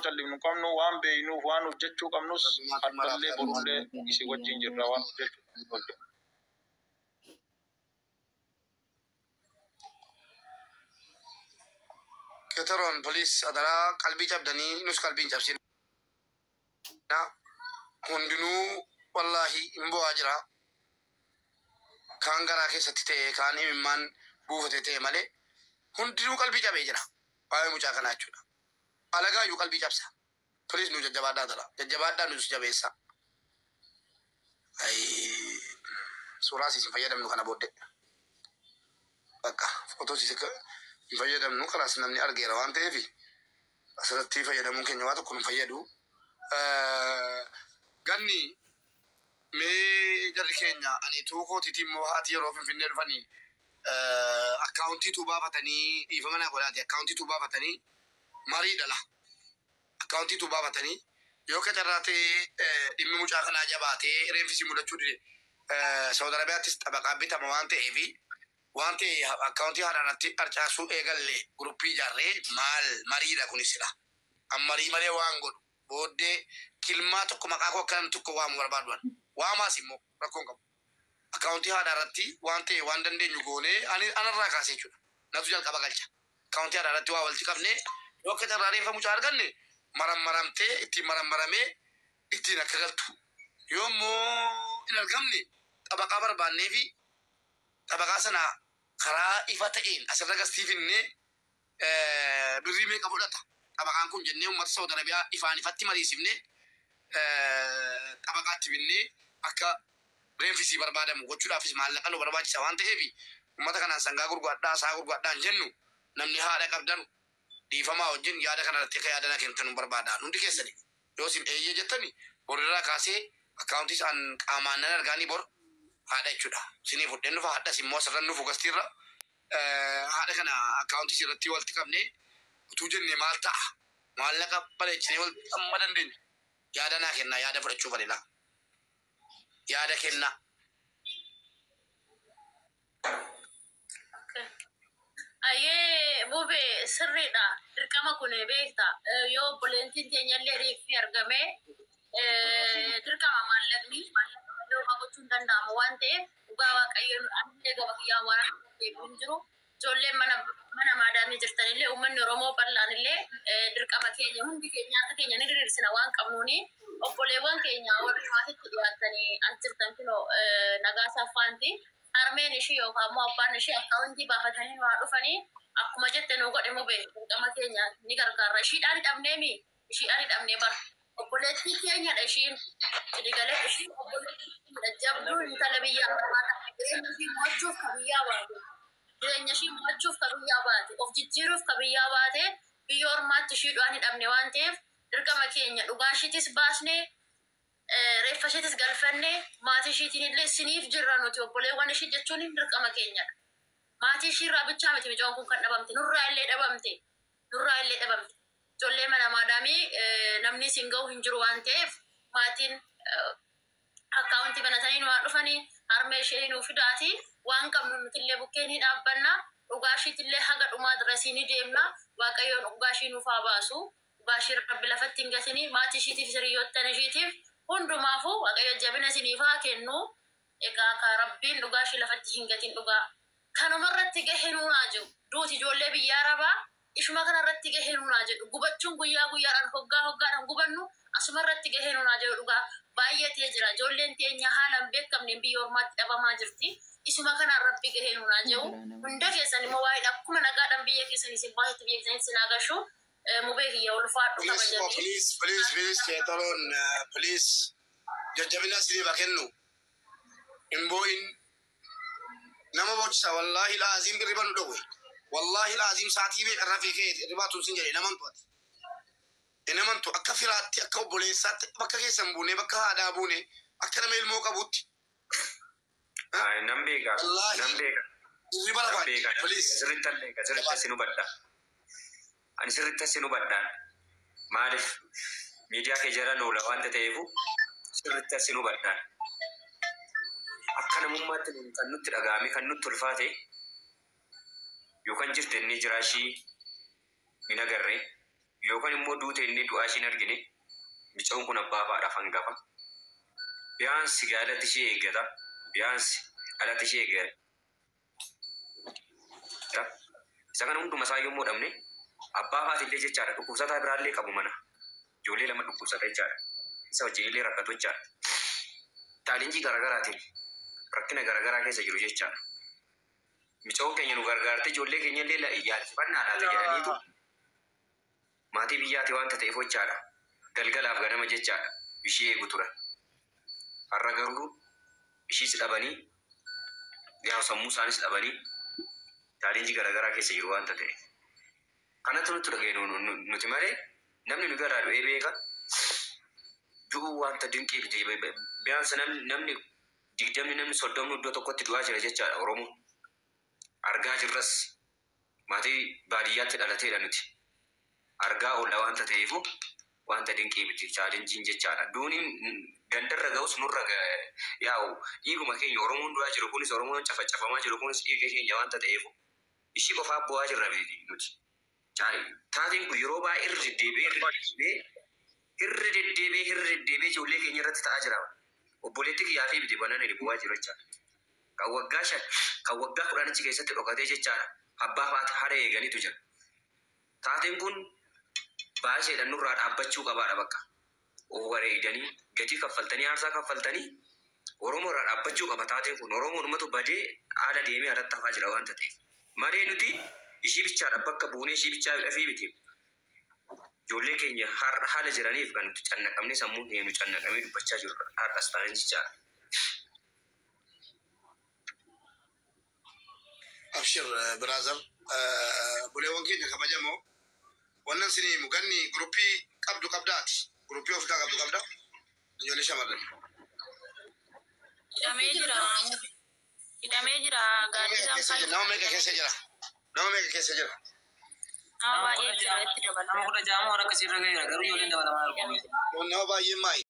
Callifnu qabnu waan beeynuuf waan hojjechuu qabnus har'allee borullee isin wajjin jirra waan hojjechuu qabnu. Keteroon police adaraa qalbii cabdanii nus qalbii hin cabsinaa. Hundinuu wallaahi hin bo'aa jira. Kaan garaa keessatti ta'e kaan imimmaan buufate ta'e malee hundinuu qalbii cabee jira. Waa'ee mucaa kanaa jechuudha. Alagaa iyyuu qalbii cabsa. Please nu jajjabaadhaa adaraa. Jajjabaadhaa nus jabeessaa. Ayii suuraa siis hin fayyadamnu kana booddee. Bakka footoo siis hin fayyadamnu kalaas namni argeera waan ta'eef asirratti fayyadamuun keenya waa tokko nu fayyadu. Ganni mee jarri keenya ani tuu kootiitii immoo haati yeroo Finfinnee dhufanii akkaawuntii tuu baafatanii dhiifama naa godhaati akkaawuntii tuu baafatanii marii dhala. Akkaawuntii tuu baafatanii yoo akka carraa ta'ee dhimmi mucaa kanaa jabaatee reenfisii mul'achuu dide Saawud Arabiyaattis xabaqaa bitama waan ta'eefi waan ta'e akkaawuntii haaraarratti harcaasuu eegalle guruppii ijaarree maal mariidha kunis sila. An marii malee waan godhu booddee kilmaa tokko maqaa koo akka namni tokko waamu barbaadu an. Waamaas immoo rakkoo hin qabu. Akkaawuntii haadhaarratti waan ta'e waan dandeenyu goonee ani anarraa kaasee jechuudha. Natu jalqaba galcha. Akkaawuntii haadhaarratti waa walitti qabnee yoo akka carraa reenfa mucaa arganne marammaramtee ittiin marammaramee ittiin akka galtu. Yoo immoo hin argamne xabaqaa barbaannee fi xabaqaa sana karaa ifa ta'een asirra gastii finnee birrii meeqa fudhata xabaqaan kun jennee uummata Saawud Arabiyaa ifaan ifatti mariisifnee xabaqaatti binnee akka reenfisii barbaadamu gochuudhaafis maallaqa nu barbaachisa waan ta'eef uummata kanaan sangaa gurguradhaa saa gurguradhaa hin jennu namni haadha qabdanu dhiifamaa wajjin yaada kana irratti akka yaada naa kennitan barbaada hundi keessani yoo isin eeyyee jettani borirraa kaasee akkaawuntii isaan qaamaan nan argaanii bor haadha jechuudha isinii fudheen dhufa hadhas immoo asirra nufu gastiirra haadha kana akkaawuntii irratti walitti qabnee utuu jenne maal ta'a maallaqa bareechinee walitti amma dandeenya yaada naa kennaa yaada fudhachuu fadhila yaada kennaa. Ayyee bube sirriidha. Dirqama kun beekta. Yoo obboleettiin teenyallee reeffi argame dirqama maallaqni maallaqa malee homaa gochuun hin danda'amu waan ta'eef dhugaa waaqayyoon anillee gama kiyyaan waan akka deebi'u hin jiru. Ijoolleen mana mana maadaamii jirtanillee uummanni Oromoo bal'aanillee dirqama keenya hundi keenya harka keenya ni diriirsina waan qabnuuni obboleewwan keenya warri maatitti dhiyaattanii as jirtan kinoo nagaa saffaanti. Harmeen ishii yookaan immoo abbaan ishii akkaawuntii baafatanii nu haa dhufanii akkuma jette nu godhe mube dirqama keenya ni gargaarra. Ishiidhaan hidhamneemi ishiidhaan hidhamnee bara obboleettii keenyadha ishiin sidi galee ishiin obboleettii keenyadha jabduu intala biyyaa barbaada jireenya ishii mo'achuuf ka biyyaa baate jireenya ishii mo'achuuf ka biyyaa baate of jijjiiruuf ka biyyaa baate biyya ormaatti ishiidhaan hidhamne waan ta'eef dirqama keenya dhugaa ishiitis baasnee reeffa isheetis galfannee maatii ishiitiin illee siniif jirra nuti obboleewwan ishii jechuun dirqama keenyadha. Maatii ishii irraa bichaa miti mucaan kun kan dhabamte nurraa illee dhabamte nurraa illee dhabamte. Ijoollee mana maadaamii namni isin ga'u hin jiru waan ta'eef maatiin akkaawuntii banatanii nu haa dhufanii harmee ishee nuu fidaati waan qabnu nuti illee bukkee ni dhaabbanna dhugaa ishiitillee haga dhumaa dirasii ni deemna waaqayyoon dhugaa ishii nuuf haa baasu dhugaa ishii rabbi lafatti hin gatini maatii ishiitiif hiriyoottan ishiitiif hundumaafuu waaqayyo jabina isiniif haa kennu egaa ka rabbiin dhugaa ishii lafatti hin gatin dhugaa kanuma irratti gahee nuunaa jiru duuti ijoollee biyya arabaa ishuma kana irratti gahee nuunaa jedhu gubachuun guyyaa guyyaadhaan hoggaa hoggaadhaan gubannu asuma irratti gahee nuunaa jedhu dhugaa baay'atee jira ijoolleen teenya haala hin beekamneen biyya ormaatti dhabamaa jirti isuma kanaan rabbi gahee nuunaa jedhu hunda keessan immoo waa'ee akkuma nagaadhaan biyya keessan isin baasetti biyya keessanitti isin haa gashu mubee kiyya ulfaadhu Please, oh, kabajamii. please, please, please, Keetaroon, please. Jajjabina isiniif haa kennu. Hin boo'in. Nama bochisa wallaahi laaziim hirriba nu dhowwe. Wallaahi laaziim sa'aatii meeqa rafee ka'e hirribaatuun sin jedhe hin amantu ati. Hin amantu akka firaatti akka obboleessaatti bakka keessan buune bakka haadhaa buune akka nama ilmoo qabuutti. Ay, nan beeka. Nan Wallaahi beeka. hirriba Nan lafaan beeka. Nan beeka. please. Sirriitti beeka. Sirriitti sin hubadha. Ani sirriitti sin hubadhaan. Maaliif miidiyaa kee jala oola waanta ta'eefu sirriitti sin hubadhaan. Akka namummaatti kan nutti dhaga'ame kan nutti ulfaate yookaan jirte inni jiraashii hin agarre Yookaan immoo duute inni du'aa ishiin argine mucaan kun abbaa haadhaaf hangafa. Biyaansi gaalatti ishee eeggata. Biyaansi alatti ishee eeggata. Isa kana hunduma isaa yommuu dhabne abbaa haatillee jechaadha dhukkubsataa biraallee qabu mana. Ijoollee lama dhukkubsata jechaadha. Isa wajjin illee rakkatu jechaadha. Taalinjii garaagaraatiin rakkina garaagaraa keessa jiru jechaadha. Mucaan keenya nu gargaarte ijoollee keenya illee yaalchifannaa laata jedhaniitu maatii biyyaati waanta ta'eef jechaadha. Galgalaaf ganama jechaadha. Ishee eegu turan. Har'a garuu ishiis dhabanii yaa sammuu isaanis dhabanii taalinjii garaagaraa keessa jiru waanta ta'eef. Kanatu nutti dhaga'e nuti malee namni nu garaa du'ee beeka. Du'uu waanta dinqii miti. Biyaansa namni 20 namni 30 iddoo tokkotti du'aa jira jechaadha Oromoo. Argaa jirras maatii baadiyyaatti dhalateedha nuti. Argaa oolla waanta ta'eefu waanta dinqii miti chaalenjiin jechaadha. Duuniin gandarra ga'us nurra yaa'u dhiiguma keenya Oromoon du'aa jiru kunis Oromoon cafacafamaa jiru kunis dhiiga keenya waanta ta'eefu ishii qofaa bu'aa jirra nuti. Taateen kun yeroo baay'ee irra deddeebi'ee irra deddeebi'ee ijoollee keenya irratti ta'aa jira. Obboleetti kiyyaa fi miti banaan inni bu'aa jiru jechaadha. Kan waggaa 5 kan waggaa 10 achi keessatti dhokatee jechaadha. Abbaa faata haadha eeganitu jira. Taateen kun baasheedhaan nurraa dhaabbachuu qabaadha bakka. Wareegdanii gatii kaffaltanii aarsaa kaffaltanii Oromoo irraa dhaabbachuu qaba taateen kun. Oromoon uummatu badee haala deemee alatti hafaa jira waanta ta'eef. Malee nuti ishii bichaadha bakka buunee ishii bichaa dhafii miti. Ijoollee keenya haala jiraniif kan nuti cannaqamnee sammuun keenya nu cannaqamee dubbachaa jirru har'as taanaan jechaadha. Abshir brother buleewwan keenya kabajamoo wannan sini himu ganni gruppii qabdu qabdaati. Gruppii ofiisaa qabdu qabda. Ijoollee shamarran. Hidhamee jira. Hidhamee jira. Gaaddisaan Nama meeqa keessa jira? Nama meeqa keessa jira? Nama baay'ee jira itti Nama dabalama. 16 moo waan akkasii irra ga'eera garuu ijoolleen dabalamaa jiru. Nama baay'een maayi?